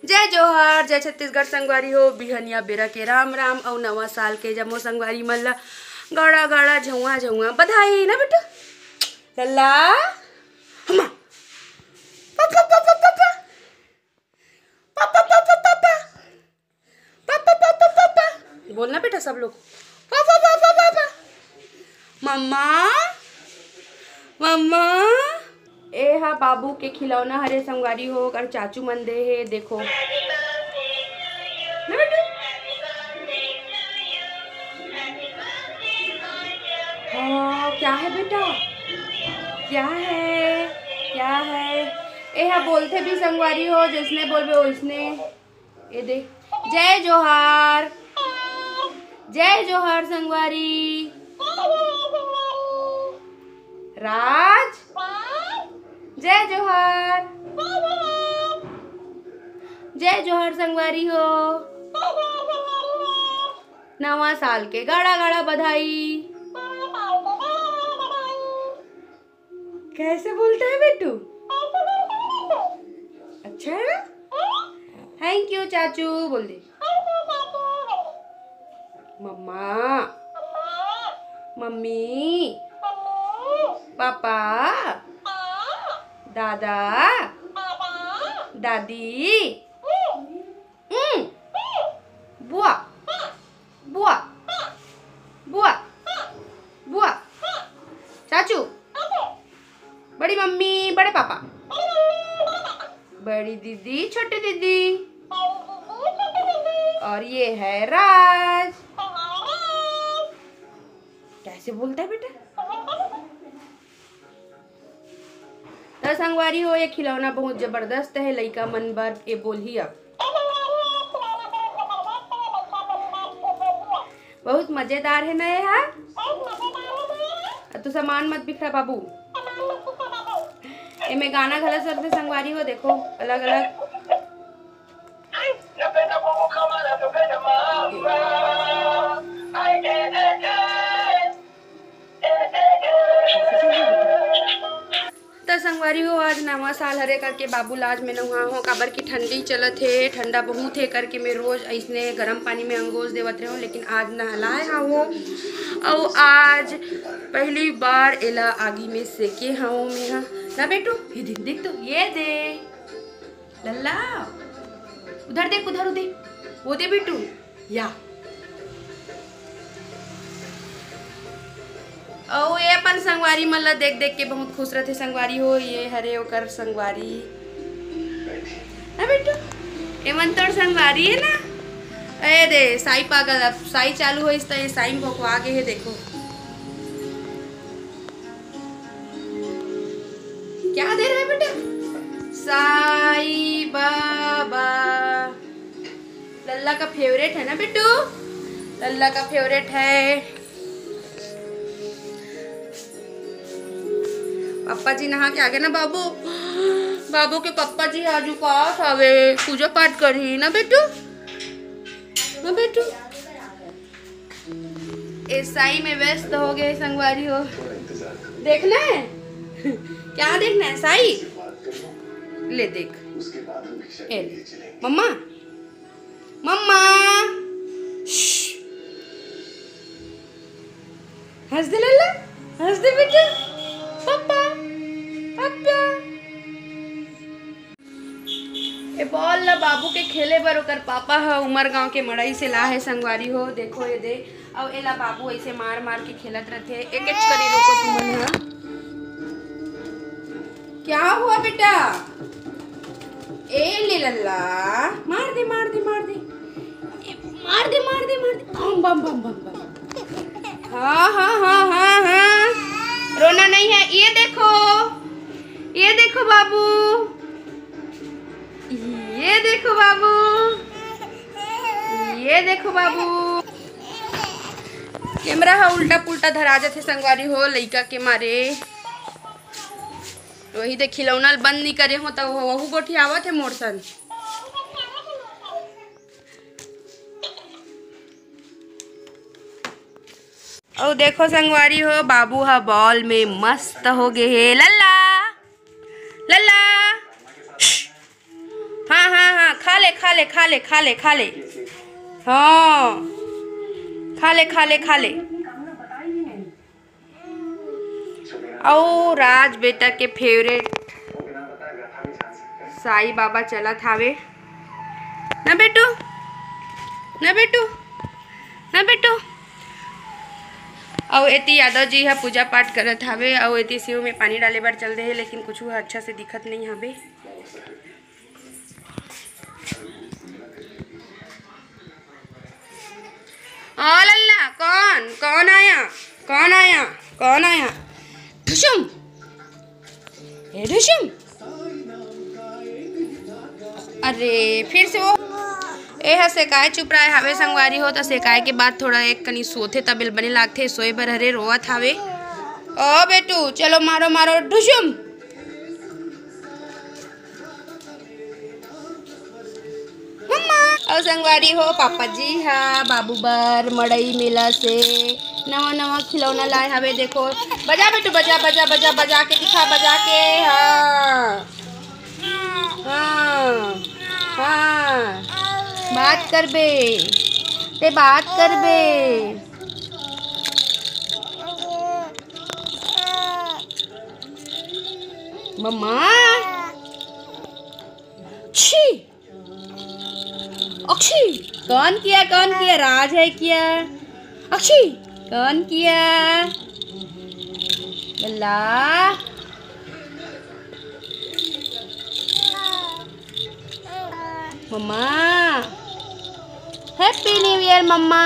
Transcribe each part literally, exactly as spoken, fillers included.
जय जोहार, जय छत्तीसगढ़ संगवारी हो। बिहनिया बेरा के राम राम अउ नवा साल के जम्मो संगवारी मन ला गाड़ा गाड़ा झउआ झउआ बधाई ना बेटा। लल्ला, हमा, papa, papa, papa, papa, papa, papa, papa, papa, papa, बोलना बेटा सब लोग, पापा, पापा, पापा, मम्मा, मम्मा। ए हा बाबू के खिलौना हरे संगवारी हो, ओकर चाचू मन दे हे, देखो। ना बेटा? हाँ, क्या है बेटा? क्या है? क्या है? ए हा बोलथे भी संगवारी हो, जइसने बोलबे वइसने। ए दे। जय जोहार। जय जोहार संगवारी। राज। जय जोहार। जय जोहार संगवारी हो। नवा साल के गाड़ा गाड़ा बधाई। कैसे बोलता है बेटू? अच्छा है ना? थैंक यू चाचू बोल दे। मम्मा, मम्मी, पापा, दादा, दादी। उम, बुआ, बुआ, बुआ, बुआ, चाचू, बड़ी मम्मी, बड़े पापा, बड़ी दीदी, छोटी दीदी, और ये है राज। कैसे बोलता है बेटा? त संगवारी हो, ये खिलौना बहुत जबरदस्त है लइका मन बर। ये बोलही अब, बहुत मजेदार है ना ये हा। अ, तू सामान मत बिखरा बाबू। एमे गाना घला चलथे संगवारी हो, देखो अलग अलग। त संगवारी हो, आज नवा साल हरे करके बाबू ला आज मैं नहुआ हो, काबर कि ठंडी चलत हे, ठंडा बहुत हे करके मैं रोज अइसने गरम पानी में अंगोज देवत रहूं, लेकिन आज नहलाए हवो। अउ आज पहली बार एला आगी में सेके हवो मैं हा। ना बेटू, ये दिन देख तो, ये दे लल्ला, उधर देख, उधर, उधर, वो दे बेटू, या। अउ ये अपन संगवारी मन ला देख देख के बहुत खुश रहथे संगवारी हो। ये हरे ओकर संगवारी ना बेटू, एमन तोर संगवारी है ना। ए दे साई पागल, अब साई चालू होइस त ये साई में भोकवा गे हे, देखो। क्या दे रहा है बेटा? साई बाबा। लल्ला का फेवरेट है ना बेटू? लल्ला का फेवरेट है। पापा जी नहा के आगे ना बाबू। बाबू के पापा जी आज उपास हवे, पूजा पाठ करही ना बेटू, ना बेटू। ए साई में व्यस्त हो गए संगवारी हो। देखना है? क्या देखना है साई? ले देख। ए, मम्मा, मम्मा। श्श। हंस दे लल्ला, हंस दे बेटा। Papa, papa. ए बॉल ला बाबू के खेले बर ओकर पापा ह उमरगांव के मड़ई से लाहे संगवारी हो। देखो ये दे, अउ एला बाबू ऐसे मार मार के खेलत रथे। एकेच करी रुको तुमन ह। क्या हुआ बेटा? ए ले लल्ला, मार दे, मार दे, मार दे। ए, मार दे, मार दे, मार दे। Bomb, bomb, bomb, bomb, bomb. हाँ, हाँ, हाँ, हाँ, हाँ। रोना नहीं है। ये देखो, ये देखो बाबू, ये देखो बाबू, ये देखो बाबू। कैमरा हा उल्टा पुल्टा धरा जाथे संगवारी हो, लइका के मारे। वही दे खिलौना ल बंद नहीं करे हो, त वहू गोठियावत हे मोर सन। अउ देखो संगवारी हो, बाबू हा बॉल में मस्त हो गे हे। लल्ला, लल्ला, हाँ, हाँ, हाँ, खा ले। खा ले, खा ले, खा ले, खा ले। हाँ, खा ले, खा ले, खा ले। अउ राज बेटा के फेवरेट साईं बाबा चलत हावे ना बेटू, ना बेटू, ना बेटू। अउ एती यादव जी ह पूजा पाठ करत हावे, अउ एती सेव में पानी डाले बर चल दे हे, लेकिन कुछु ह अच्छा से दिखत नइ हावे। ओ लल्ला, कौन, कौन आया, कौन आया, कौन आया? ढुशुम, ए ढुशुम। अरे, फिर से वो, ए ह सेकाय चुप रहा है, हवे संगवारी हो, त सेकाय के बाद थोड़ा एक कनी सोथे, तबेल बने लागथे, सोए बर हरे रोवत हावे। ओ बेटू, चलो मारो, मारो, ढुशुम। मम्मा। अउ संगवारी हो, पापा जी हा बाबू बर मड़ई मेला से नवा नवा खिलौना लाए हवे। देखो, बजा बेटू, बजा, बजा, बजा, बजा के दिखा, बजा के। हाँ, हाँ, हाँ, बात करबे, ते बात करबे। मम्मा, छी। अक्षी, कौन किया, कौन किया? राज है क्या? अक्षी, कौन किया? लल्ला। मम्मा, Happy New Year मम्मा।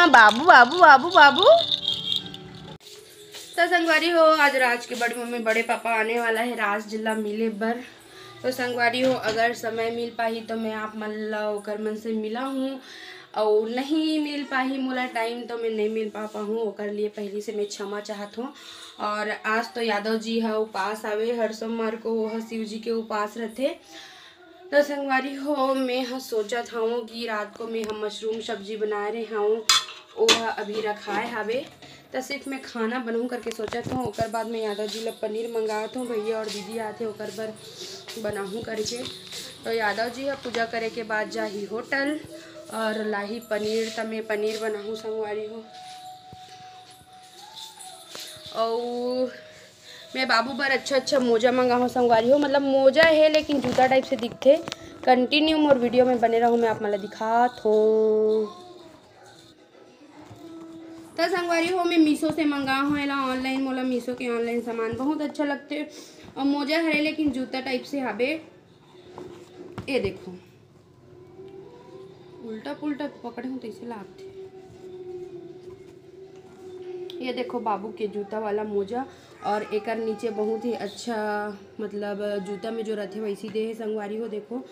बाबू, बाबू, बाबू, बाबू। तो संगवारी हो, आज राज के बड़े मम्मी, बड़े पापा आने वाला है राज जिला मिले बर। तो संगवारी हो, अगर समय मिल पाही तो मैं आप मन ला ओकर मन से मिला हूँ, और नहीं मिल पाही मोला टाइम तो मैं नहीं मिल पा पाहूँ, ओकर लिए पहली से मैं क्षमा चाहत हूँ। और आज तो यादव जी हा उपास आवे, हर सोमवार को वो हा शिव जी के उपास रहथे। तो संगवारी हो, मैं ह सोचत हूँ कि रात को मैं ह मशरूम सब्जी बनाए रहे हूँ, वो ह अभी रखाए हावे। त सिर्फ मैं खाना बनाऊँ करके सोचत हूँ, ओकर बाद मैं यादव जी ला पनीर मंगात हूँ, भैया और दीदी आथे ओकर बर बनाहूँ करके। तो यादव जी ह पूजा करे के बाद जाही होटल और लाही पनीर, त मैं पनीर बनाहूँ संगवारी हो। अउ मैं बाबू बर अच्छा अच्छा मोजा मंगाहूँ संगवारी हो, मतलब मोजा है लेकिन जूता टाइप से दिखथे। कंटिन्यू मोर वीडियो में बने रहू, मैं आप मन ला दिखात हो। त संगवारी हो, मैं मीशो से मंगा हूँ एला ऑनलाइन। मोला मीशो के ऑनलाइन सामान बहुत अच्छा लगथे। और मोजा हरे लेकिन जूता टाइप से हाबे। ये देखो, उल्टा पुल्टा पकड़े हूँ तैसे लागथे। ये देखो बाबू के जूता वाला मोजा, और एकर नीचे बहुत ही अच्छा, मतलब जूता में जो रहथे वैसी दे है संगवारी हो, देखो।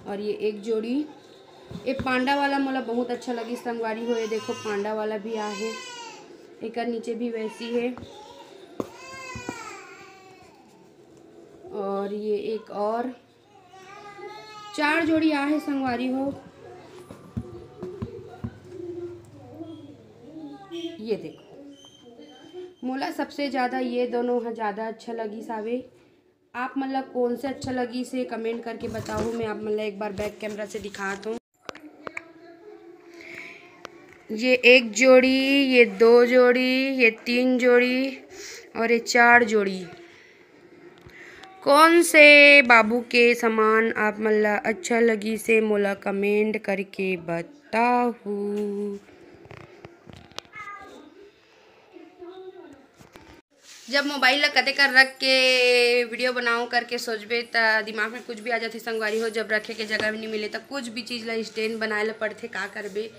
और ये एक जोड़ी, ये पांडा वाला मोला बहुत अच्छा लगी संगवारी हो। ये देखो पांडा वाला भी आहे, एकर नीचे भी वैसी है। और ये एक और चार जोड़ी आहे संगवारी हो। ये देखो, मोला सबसे ज़्यादा ये दोनों ह ज़्यादा अच्छा लगी सावे। आप मन ला कौन से अच्छा लगी से कमेंट करके बताओ। मैं आप मन ला एक बार बैक कैमरा से दिखात हूँ। ये एक जोड़ी, ये दो जोड़ी, ये तीन जोड़ी और ये चार जोड़ी। कौन से बाबू के सामान आप मन ला अच्छा लगी से मोला कमेंट करके बताहू। जब मोबाइल ला कते कर रख के वीडियो बनाऊं करके सोचबे, त दिमाग में कुछ भी आ जाथे संगवारी हो। जब रखे के जगह भी नहीं मिले, त कुछ भी चीज़ ला स्टैंड बनाए ला पड़थे, का करबे।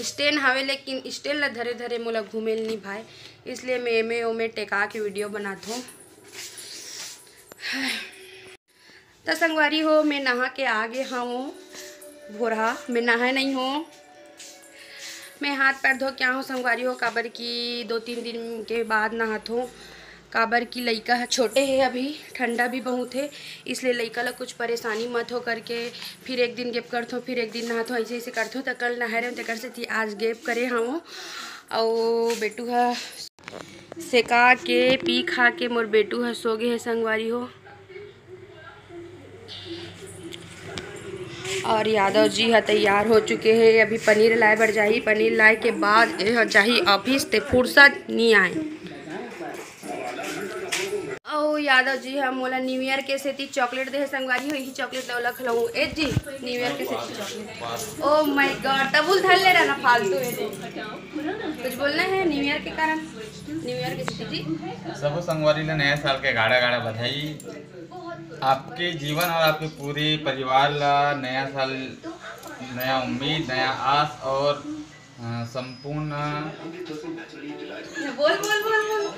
स्टैंड हवे, लेकिन स्टैंड ला धरे धरे मोला घूमे ल नहीं भाए, इसलिए मैं एमे ओमे टेका के वीडियो बनाथों। त संगवारी हो, मैं नहा के आ गे हवं भोरहा, मैं नहाए नहीं हूँ। मैं हाथ पैर धो के आहूँ संगवारी हो, काबर कि दो तीन दिन के बाद नहाथों, काबर कि लइका ह छोटे हे अभी, ठंडा भी बहुत हे, इसलिए लइका ला कुछ परेशानी मत हो करके फिर एक दिन गेप करथों, फिर एक दिन नहाथों, ऐसे ऐसे करथों। त कल नहाए रहें, तेकर सेती आज गेप करे हवं। अउ बेटू ह सेका के पी खा के मोर बेटू ह सो गे हे संगवारी हो। और यादव जी ह तैयार हो चुके हे, अभी पनीर लाए बर जाही। पनीर लाए के बाद एह जाही ऑफिस, ते फुर्सत नी आए। अउ यादव जी ह मोला न्यू ईयर के सेती चॉकलेट दे हे संगवारी हो, यही चॉकलेट ला ओला खिलाऊं। ए जी, न्यू ईयर के सेती चॉकलेट। ओ माय गॉड, तब उल धर ले रहना फालतू। ए जी, कुछ बोलना है न्यू ईयर के कारण, न्यू ईयर के सेती जी? सबो संगवारी ला नया साल के गाड़ा गाड़ा बधाई। आपके जीवन और आपके पूरे परिवार ला नया साल, नया उम्मीद, नया आस और, अ, संपूर्ण बोल, बोल, बोल, बोल।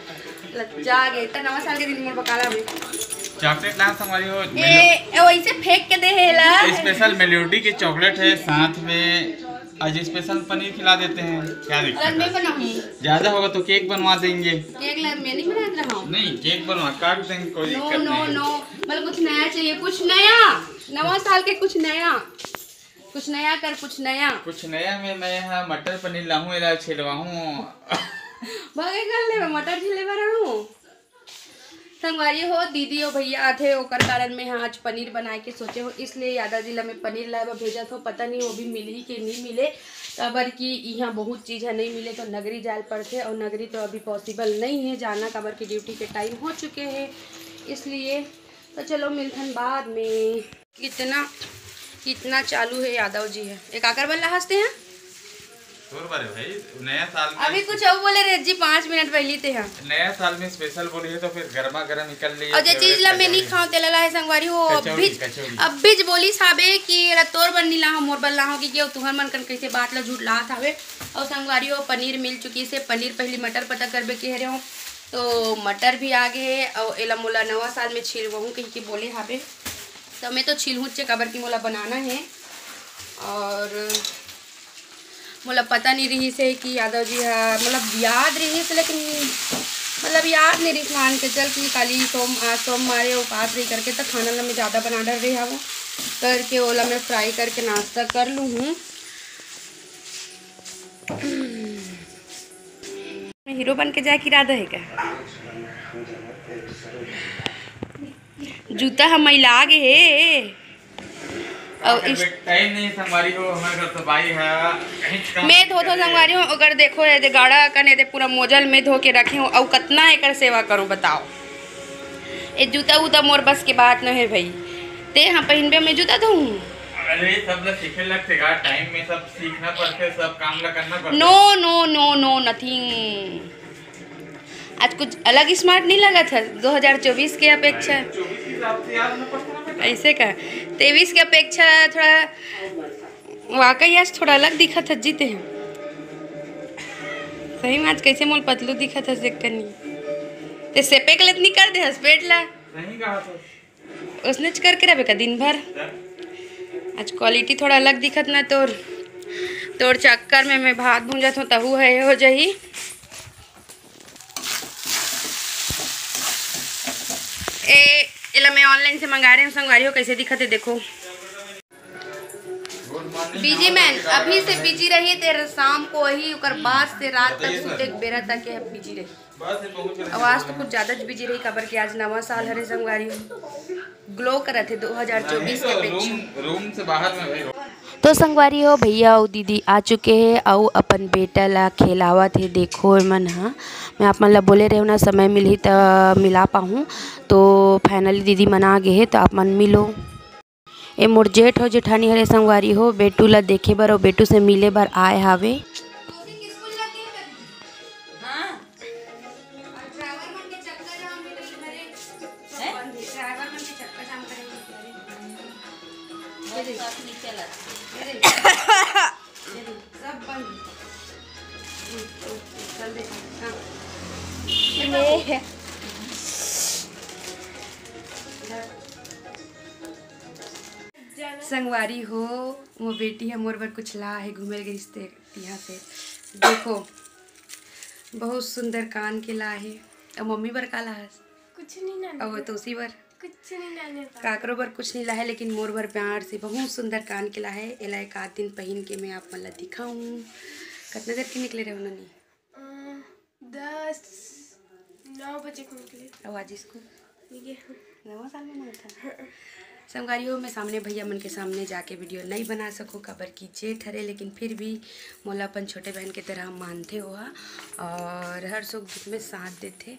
लज्जा आ गई, इतना नवा साल के दिन मोर बकाला में। चॉकलेट लान संगवारी हो, ए, ए, वैसे फेंक के दे हे ला। स्पेशल मेलोडी के चॉकलेट है, साथ में आज स्पेशल पनीर खिला देते हैं। क्या दिक्कत कल मैं है? बनाऊंगी। ज्यादा होगा तो केक बनवा देंगे। केक ला मैं नहीं बनात रहा हूँ। नहीं, केक बनवा, काट देंगे, कोई नो, दिक्कत नो, नहीं। नो, मतलब कुछ नया चाहिए, कुछ नया, नवा साल के कुछ नया, कुछ नया कर, कुछ नया। कुछ नया में मैं यहाँ मटर पनीर लाहूँ, एला छिलवाहूँ। भागे कर ले, मैं मटर छिले बर रहूँ। संगवारी हो, दीदी और भैया आथे, ओकर कारण मैं आज पनीर बनाए के सोचे हो, इसलिए यादव जी ला मैं पनीर लाए बर भेजत हो। पता नहीं वो भी मिलही के नहीं मिले, काबर कि इहाँ बहुत चीज है नहीं मिले तो नगरी जाए पड़थे, और नगरी तो अभी पॉसिबल नहीं है जाना, काबर कि ड्यूटी के टाइम हो चुके हैं, इसलिए। तो चलो मिलथन बाद में। कितना, कितना चालू है यादव जी है। एक आकर बल्ला हंसते हैं। तोर बारे भाई, नया साल में अभी कुछ और बोले रे जी, पाँच मिनट पहली ते हैं। नया साल में स्पेशल बोली है तो फिर गर्मा गर्म निकल ली है और जे चीज फेवरेट ला मैं नहीं कचौड़ी। खाऊं तेला ला है संगवारी हो। कचौड़ी, अभी कचौड़ी। अभी ज बोली साबे कि एला तोर बर नहीं लाहूं, मोर बर लाहूं कि, कि तुहर मन कन कैसे बात ला झूठ लात हवे। और संगवारी हो, पनीर मिल चुकी से, पनीर पहली मटर पता करबे के हरे हो तो मटर भी आ गए और एला मोला नवा साल में छिलवाहूं कही के बोले हाबे। तो मैं तो छिलहूँच, काबर कि मोला बनाना है। और मोला पता नहीं रहिस है कि यादव जी हा, मतलब याद रहिस, लेकिन मतलब याद नहीं रहिस, मान के चल कि काली सोम, आज सोमवार है, उपास रही करके तो खाना ला मैं ज़्यादा बना डर रही हूँ करके ओला मैं फ्राई करके नाश्ता कर लूँ हूँ। हीरो बन के जाए के इरादा है क्या? जूता ह मैला गे हे। अउ इस टाइम नहीं संगवारी हो, हमर घर तो बाई है, कहीं काम मैं धोथो करे। संगवारी हो, अगर देखो ये दे गाड़ा अकन, ये दे पूरा मोजल में धो के रखे हूँ, अउ कतना एकर सेवा करूँ बताओ। ये जूता उता मोर बस के बात न है भाई, ते हाँ पहनबे मैं जूता धोऊँ? अरे सब ला सीखे लगथे गा, टाइम में सब सीखना पड़थे, सब काम ला करना पड़थे। No, no, no, no, nothing। आज कुछ अलग स्मार्ट नहीं लगत है दो हज़ार चउबीस के अपेक्षा। अरे, चउबीस के हिसाब से यार, मैं पढ़ रहा था। ऐसे का? तेईस के अपेक्षा थोड़ा वाकई आज थोड़ा अलग दिखत है जीते हैं। सही में आज कैसे मोल पतलू दिखत है चेक करनी। ते सेपेक लेत नहीं कर दे हस पेट ला। सही कहा तो। उसने च करके रहबे का दिन भर। आज क्वालिटी थोड़ा अलग दिखत ना तोर। तोर चक्कर में मैं भात भूंजत हूँ, तहू है हो जही। ए, एला मैं ऑनलाइन से मंगा रहे हूँ संगवारी हो, कैसे दिखत है देखो। बिजी मैन अभी से बिजी रही, तेरे शाम को वही, ओकर बाद से रात तक सुते के बेरा तक ये बिजी रही। आवाज तो कुछ ज्यादा बिजी रही, काबर कि आज नवा साल हरे संगवारी हो, ग्लो करत है दो हज़ार चउबीस के अपेक्षा। रूम, रूम से बाहर में भाई। तो संगवारी हो, भैया अउ दीदी आ चुके हैं अउ अपन बेटा ला खेलावत है। देखो एमन ह, मैं आप मन ला बोले रहे ना, समय मिलही त मिला पाहूँ। तो फाइनली दीदी मन आ गए हैं, तो आप मन मिलो। ए मोर जेठ हो जेठानी हरे संगवारी हो, बेटू ला देखे बर अउ बेटू से मिले बर आए हावे। संगवारी हो, मोर बेटी ह मोर बर कुछ ला हे, घूमे ला गइस ते तिहा से। देखो, बहुत सुंदर कान के ला हे। अउ मम्मी बर का ला हस? कुछ नहीं लाने अउ का। तोसी बर? कुछ नहीं लाने का। काकरो बर कुछ नहीं ला हे, लेकिन मोर बर प्यार से बहुत सुंदर कान के ला हे। एला एक आध दिन पहिन के मैं आप मन ला दिखाऊं। कतना देर के निकले रहे हो ननी? अ, दस, नौ बजे को निकले। अउ आज स्कूल? ये नवा साल मनावत हन। संगवारी हो, मैं सामने भैया मन के सामने जाके वीडियो नहीं बना सकूँ, काबर कि जेठ हरे, लेकिन फिर भी मोला अपन छोटे बहन के तरह मानथे ओहा, और हर सुख दुख में साथ देथे।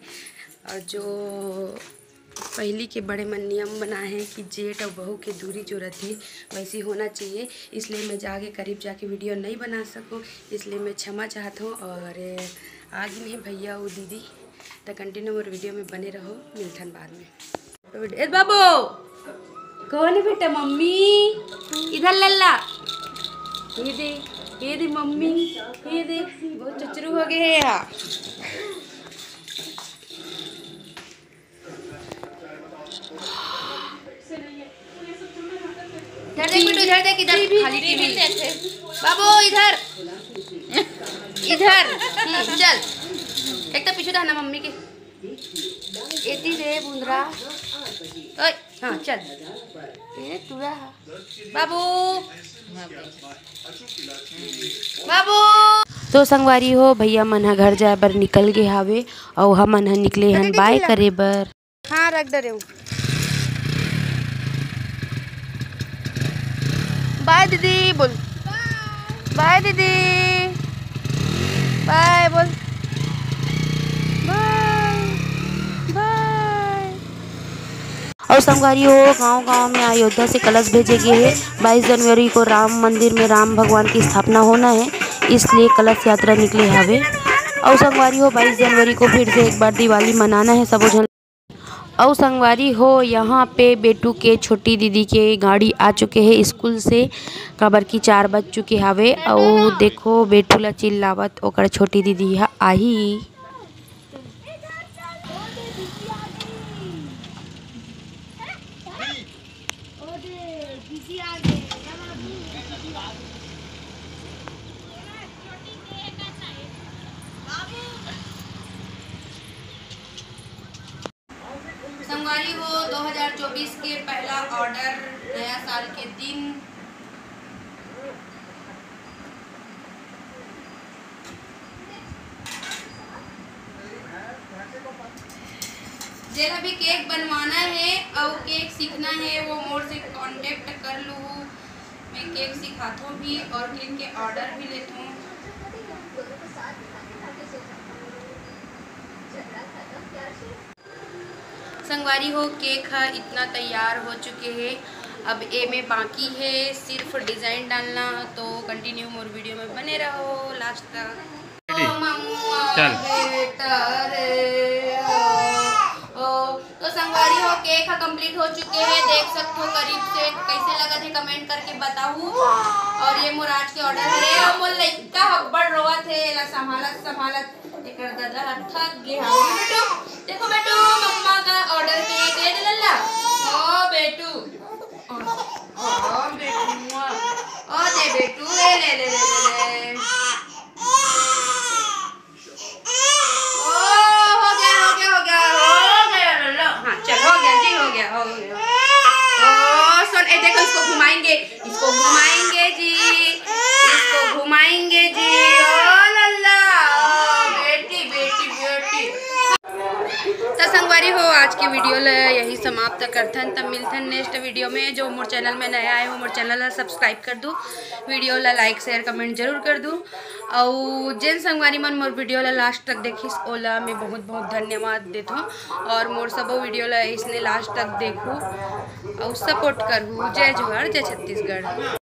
और जो पहली के बड़े मन नियम बनाए हैं कि जेठ और बहू के दूरी जो रहती है, वैसी होना चाहिए, इसलिए मैं जाके करीब जाके वीडियो नहीं बना सकूँ, इसलिए मैं क्षमा चाहत हूँ। और आगे नहीं भैया वो दीदी, तो कंटिन्यू मोर वीडियो में बने रहो, मिलथन बाद में। ए बाबू, कौन है बेटा? मम्मी, इधर लल्ला, ये दे, ये दे मम्मी, ये दे, बहुत चुचरू हो गए हैं यहाँ। इधर देख बेटू, इधर देख, इधर खाली टीवी। बाबू इधर, इधर। हम्म, चल, एक तो पीछे था ना मम्मी के। एती दे बुंदरा। ओए, हाँ, चल। ए, टूरा हा। बाबू। बाबू। तो संगवारी हो, भैया मन ह घर जाए बर निकल गे हावे, अउ हमन ह निकले हन बाय करे बर। हाँ, रख दे रहे हूँ। बाय दीदी बोल। बाय दीदी। बाय बोल। बाय। बाय। और संगवारी हो, गांव-गांव में अयोध्या से कलश भेजे गए हैं। बाईस जनवरी को राम मंदिर में राम भगवान की स्थापना होना है, इसलिए कलश यात्रा निकले हवे। और संगवारी हो, बाईस जनवरी को फिर से एक बार दिवाली मनाना है सबो झन। अउ संगवारी हो, यहाँ पे बेटू के छोटी दीदी के गाड़ी आ चुके हे स्कूल से, काबर कि चार बज चुके हावे। अउ देखो, बेटू ला चिल्लावत ओकर छोटी दीदी ह आही। संगवारी हो, दो हज़ार चउबीस के पहला ऑर्डर, नया साल के दिन। जेला भी केक बनवाना हे अउ केक सीखना हे, वो मोर से कॉन्टेक्ट कर लूहू। मैं केक सिखाथों भी और केक के ऑर्डर भी लेथों। संगवारी हो, केक ह इतना तैयार हो चुके हे, अब एमे बाकी हे सिर्फ डिजाइन डालना, तो कंटिन्यू मोर वीडियो में बने रहो लास्ट तक। ओ मम्मा चल। बेटा रे, ओ, ओ, तो संगवारी हो, केक ह कंप्लीट हो चुके हे, देख सकथो करीब से कैसे लगत हे, कमेंट करके बताहू। और ये मोर आज के ऑर्डर हरे, और मोर लइका अब्बड़ रोवत हे, एला संभालत संभालत एकर दादा ह थक गे हावे। बेटू, देखो बेटू, मम्मा का ऑर्डर केक ले दे लल्ला। ओ बेटू, ओ, ओ बेटू, ओ दे बेटू, ले, ले, ले, ले, ले, ले। ओ, हो गया, हो गया, हो गया, हो गया, लो, लो। हाँ, चल, हो गया जी, हो गया, हो गया। ओ, सुन, ए, देखो, इसको घुमाएंगे, इसको घुमाएंगे जी, इसको घुमाएंगे जी। ओ लल्ला, ओ, बेटी, बेटी, बेटी। तो संगवारी हो, आज के वीडियो ला यही समाप्त करथन। तब मिलथन नेक्स्ट वीडियो में। जो मोर चैनल में नया आए हो, मोर चैनल ला सब्सक्राइब कर दू, वीडियो ला लाइक, शेयर, कमेंट जरूर कर दू। अउ जेन संगवारी मन मोर वीडियो ला लास्ट तक देखिस, ओला मैं बहुत बहुत धन्यवाद देथों। और मोर सबो वीडियो ला इसने लास्ट तक देखू अउ सपोर्ट करहू। जय जोहार, जय छत्तीसगढ़।